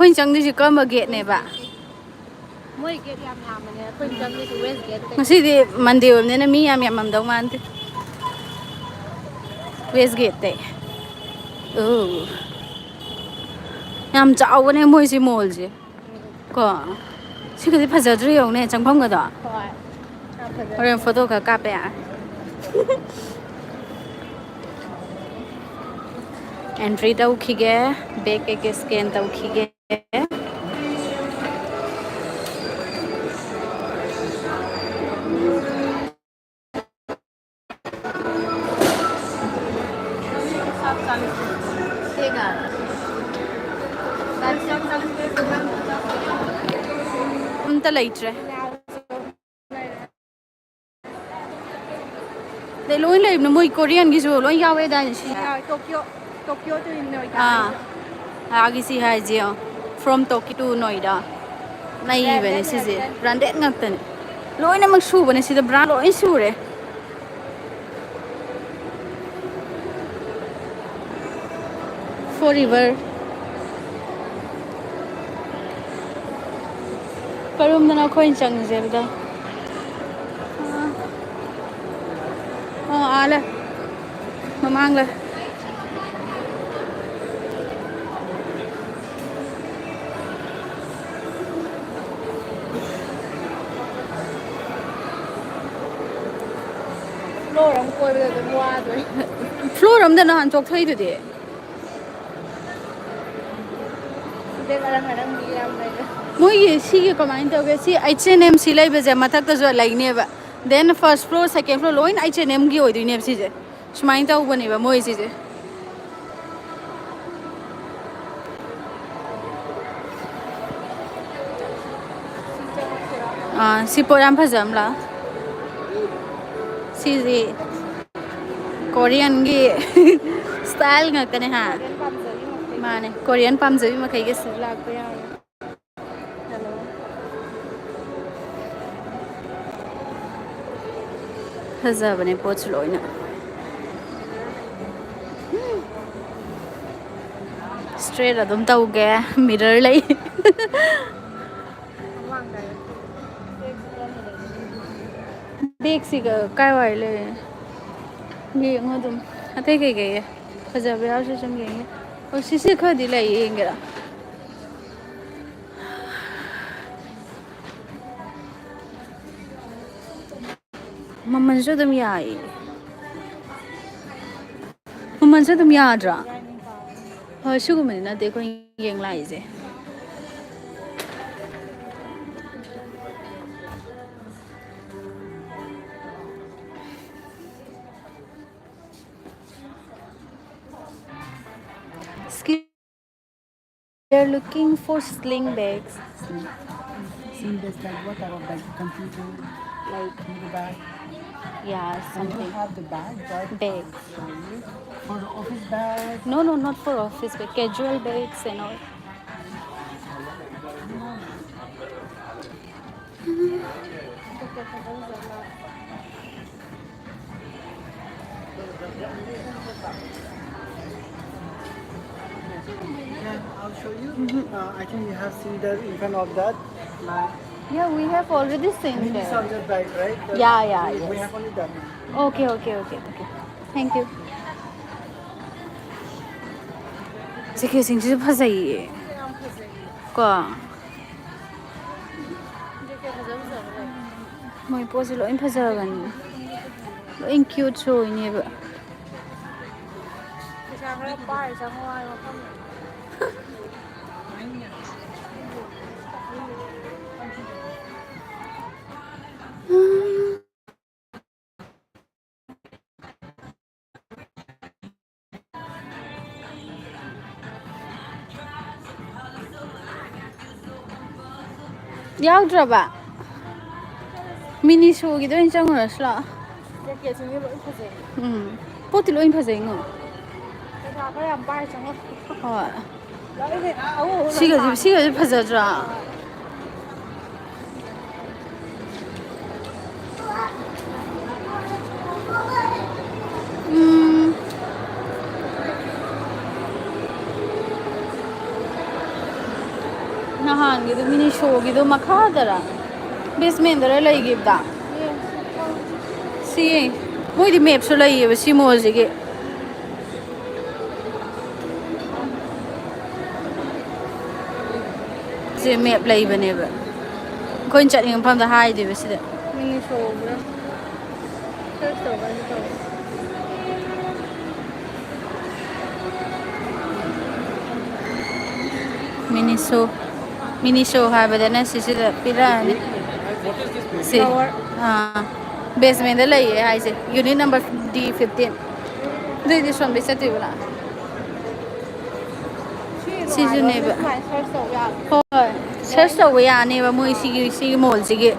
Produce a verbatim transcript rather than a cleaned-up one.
ꯑꯩꯈꯣꯏꯅ ꯆꯪꯗꯣꯏꯁꯦ ꯀꯔꯝꯕ ꯒꯦꯠꯅꯦꯕ? ꯃꯣꯏ ꯒꯦꯠ ꯌꯥꯝ ꯌꯥꯝꯕꯅꯦ, ꯑꯩꯈꯣꯏꯅ ꯆꯪꯗꯣꯏꯁꯦ ꯋꯦꯁ ꯒꯦꯠꯇ꯫ ꯉꯁꯤꯗꯤ ꯃꯟꯗꯦ ꯑꯣꯏꯕꯅꯤꯅ ꯃꯤ ꯌꯥꯝ ꯌꯥꯝꯃꯝꯗꯧ ꯃꯥꯟꯗꯦ꯫ ꯋꯦꯁ ꯒꯦꯠꯇꯩ꯫ ꯑꯣ꯫ ꯌꯥꯝ ꯆꯥꯎꯕꯅꯦ ꯃꯣꯏꯁꯤ ꯃꯣꯜꯁꯦ꯫ ꯀꯣ꯫ ꯁꯤꯒꯗꯤ ꯐꯖꯗ꯭ꯔꯣ ꯌꯦꯡꯉꯨꯅꯦ ꯆꯪꯐꯝꯒꯗꯣ꯫ ꯍꯣꯏ꯫ ꯌꯥꯝ ꯐꯖꯩ꯫ ꯍꯣꯔꯦꯟ ꯐꯣꯇꯣ ꯈꯔ ꯀꯥꯞꯄ ꯌꯥꯔꯦ꯫ ꯑꯦꯟꯇ꯭ꯔꯤ ꯇꯧꯈꯤꯒꯦ꯫ ꯕꯦꯛ ꯀꯩꯀꯩ ꯁ꯭ꯀꯦꯟ ꯇꯧꯈꯤꯒꯦ꯫ ꯑꯝꯇ ꯂꯩꯇ꯭ꯔꯦ꯫ ꯑꯗꯩ ꯂꯣꯏ ꯂꯩꯕꯅꯦ, ꯃꯣꯏ ꯀꯣꯔꯤꯌꯟꯒꯤꯁꯨ ꯂꯣꯏ ꯌꯥꯎꯋꯦ ꯑꯗꯥꯏꯅꯦ ꯁꯤ꯫ ꯌꯥꯎꯋꯦ, ꯇꯣꯀꯤꯌꯣ, ꯇꯣꯀꯤꯌꯣ ꯇꯨ ꯅꯣꯏꯗꯥ ꯑꯥ꯫ ꯍꯥꯏꯁꯦ꯫ ꯑꯥꯒꯤ ꯁꯤ ꯍꯥꯏꯁꯦ ꯌꯦꯡꯉꯣ꯫ From Tokyo to Noida꯫ ꯅꯩꯕꯅꯦ branded ꯁꯤꯁꯦ꯫ ꯉꯥꯛꯇꯅꯦ꯫ Branded ꯉꯥꯛꯇꯅꯦ꯫ ꯂꯣꯏꯅꯃꯛ ꯁꯨꯕꯅꯦ ꯁꯤꯗ, brand ꯂꯣꯏ ꯁꯨꯔꯦ꯫ Forever꯫ ꯀꯔꯣꯝꯗꯅꯣ ꯑꯩꯈꯣꯏꯅ ꯆꯪꯉꯁꯦ ꯑꯗꯨꯗ꯫ ꯑꯥ꯫ ꯑꯣ, ꯑꯥ ꯂꯩ꯫ ꯃꯃꯥꯡ ꯂꯩ꯫ Floor ꯑꯃ ꯀꯣꯏꯕꯗ ꯑꯗꯨꯝ ꯋꯥꯗꯣꯏ꯫ Floor ꯑꯃꯗ ꯅꯍꯥꯟ ꯆꯣꯛꯊꯩꯗꯨꯗꯤ꯫ ꯁꯤꯗ ꯉꯔꯥꯡ ꯉꯔꯥꯡ ꯃꯤ ꯌꯥꯝ ꯂꯩꯔꯦ꯫ ꯃꯣꯏꯒꯤ ꯁꯤꯒꯤ ꯀꯃꯥꯏꯅ ꯇꯧꯒꯦ? ꯁꯤ H and M ꯁꯤ ꯂꯩꯕꯁꯦ ꯃꯊꯛꯇꯁꯨ ꯂꯩꯅꯦꯕ꯫ Then first floor, second floor ꯂꯣꯏꯅ H and M ꯒꯤ ꯑꯣꯏꯗꯣꯏꯅꯦꯕ ꯁꯤꯁꯦ꯫ ꯁꯨꯃꯥꯏꯅ ꯇꯧꯕꯅꯦꯕ ꯃꯣꯏ ꯁꯤꯁꯦ꯫ ꯑꯥ, ꯁꯤ ꯄꯣꯠ ꯌꯥꯝ ꯐꯖꯕ ꯑꯃ ꯂꯥꯛꯑꯦ꯫ ꯁꯤꯁꯤ ꯀꯣꯔꯤꯌꯟꯒꯤ style ꯉꯥꯛꯇꯅꯦ ꯍꯥ꯫ ꯀꯣꯔꯤꯌꯟ ꯄꯥꯝꯖꯕꯤ ꯃꯈꯩ꯫ ꯃꯥꯅꯦ, ꯀꯣꯔꯤꯌꯟ ꯄꯥꯝꯖꯕꯤ ꯃꯈꯩꯒꯤ ꯁꯤ ꯂꯥꯛꯄ ꯌꯥꯔꯦ꯫ ꯍꯜꯂꯣ꯫ ꯐꯖꯕꯅꯦ ꯄꯣꯠꯁꯨ ꯂꯣꯏꯅ꯫ ꯑꯁ, ꯇ꯭ꯔꯦꯠ ꯑꯗꯨꯝ ꯇꯧꯒꯦ꯫ ꯃꯤꯔꯔ ꯂꯩ꯫ ꯕꯦꯒꯁꯤꯒ ꯀꯥꯏꯋꯥꯏ ꯂꯩ? ꯌꯦꯡꯉꯣ ꯑꯗꯨꯝ꯫ ꯑꯇꯩ ꯀꯩꯀꯩ ꯐꯖꯕ ꯌꯥꯎꯔꯁꯨ ꯁꯨꯝ ꯌꯦꯡꯉꯦ꯫ ꯑꯣ, ꯁꯤꯁꯦ ꯈꯔꯗꯤ ꯂꯩ, ꯌꯦꯡꯒꯦꯔꯥ? ꯃꯃꯜꯁꯨ ꯑꯗꯨꯝ ꯌꯥꯏꯌꯦ꯫ ꯃꯃꯜꯁꯨ ꯑꯗꯨꯝ ꯌꯥꯗ꯭ꯔꯥ? ꯍꯣꯏ, ꯁꯤꯒꯨꯝꯕꯗꯤ ꯅꯠꯇꯦ ꯑꯩꯈꯣꯏ ꯌꯦꯡ ꯂꯥꯛꯏꯁꯦ꯫ Skin They're looking for sling bags. Sling bags, like what type of bag? Computer, like, computer bag? Yeah, something. And you have the bag, right? Bag. I'll show you. For the office bag? No, no, not for office bag. Casual bags and all. Yeah, I'll show you. Mm-hmm. Uh, I think you have seen that in front of that. Yeah, we have already seen that. This is on the right, right? Yeah, yeah, yes. We have only that. Okay, okay, okay, okay. Thank you. ꯖꯦꯀꯦꯠꯁꯤꯡꯁꯤꯁꯨ ꯐꯖꯩꯌꯦ꯫ ꯀꯣ꯫ ꯃꯣꯏ ꯄꯣꯠꯁꯦ ꯂꯣꯏ ꯐꯖꯕꯅꯤ꯫ ꯂꯣꯏ ꯀ꯭ꯌꯨꯠꯁꯨ ꯑꯣꯏꯅꯦꯕ꯫ ꯄꯩꯁꯥ ꯈꯔ ꯄꯥꯏꯔ ꯆꯪꯉꯣ ꯍꯥꯏ ꯃꯐꯝꯗ꯫ ꯌꯥꯎꯗ꯭ꯔꯕ? ꯃꯤꯅꯤꯁꯣꯒꯤꯗ ꯑꯣꯏꯅ ꯆꯪꯉꯨꯔꯁꯤ ꯂꯥꯛꯑꯣ꯫ ꯖꯦꯀꯦꯠꯁꯤꯡꯁꯦ ꯂꯣꯏ ꯐꯖꯩ꯫ ꯎꯝ꯫ ꯄꯣꯠꯇꯤ ꯂꯣꯏ ꯐꯖꯩꯉꯣ꯫ ꯄꯩꯁꯥ ꯈꯔ ꯌꯥꯝ ꯄꯥꯏꯔ ꯆꯪꯉꯣ꯫ ꯍꯣꯏ꯫ ꯂꯣꯏꯅ ꯑꯎ ꯑꯎ ꯂꯣꯏ ꯁꯤꯒꯁꯦ, ꯄꯥꯝꯃꯦ꯫ ꯁꯤꯒꯁꯦ ꯐꯖꯗ꯭ꯔꯥ? ꯎꯝ꯫ ꯅꯍꯥꯟꯒꯤꯗꯣ ꯃꯤꯅꯤꯁꯣꯒꯤꯗꯣ ꯃꯈꯥꯗꯔ ꯕꯦꯁꯃꯦꯟꯗꯔ ꯂꯩꯈꯤꯕꯗ ꯁꯤ ꯃꯣꯏꯗꯤ ꯃꯦꯞꯁꯨ ꯂꯩꯌꯦꯕ ꯁꯤ ꯃꯣꯜꯁꯤꯒꯤ꯫ ꯁꯤ ꯃꯦꯞ ꯂꯩꯕꯅꯦꯕ꯫ ꯑꯩꯈꯣꯏꯅ ꯆꯠꯅꯤꯡꯕ ꯃꯐꯝꯗ ꯍꯥꯏꯗꯣꯏꯕ ꯁꯤꯗ꯫ ꯃꯤꯅꯤꯁꯣ ꯕ꯭ꯔꯥ? ꯁꯔꯁ ꯇꯧꯕ ꯑꯩꯁꯨ ꯇꯧꯋꯦ꯫ ꯃꯤꯅꯤꯁꯣ꯫ ꯃꯤꯅꯤꯁꯣ ꯍꯥꯏꯕꯗꯅ ꯁꯤꯁꯤꯗ ꯄꯤꯔꯛꯑꯅꯤ꯫ ꯁꯤ꯫ ꯐ꯭ꯂꯥꯋꯔ꯫ ꯑꯥ꯫ ꯕꯦꯁꯃꯦꯟꯗ ꯂꯩꯌꯦ ꯍꯥꯏꯁꯦ꯫ Unit number D fifteen. ꯑꯗꯨꯏꯗꯤ ꯁꯣꯝꯗꯩ ꯆꯠꯇꯣꯏꯕ ꯅꯪ? ꯁꯤ ꯁꯤꯁꯨꯅꯦꯕ꯫ ꯅꯨꯡꯉꯥꯏꯕ ꯑꯃꯅ ꯁꯨꯃꯥꯏꯅ ꯁꯔꯁ ꯇꯧꯕ ꯌꯥꯕ꯫ ꯍꯣꯏ꯫ ꯁꯔꯁ ꯇꯧꯕ ꯌꯥꯅꯦꯕ ꯃꯣꯏ ꯁꯤꯒꯤ, ꯁꯤꯒꯤ ꯃꯣꯜꯁꯤꯒꯤ꯫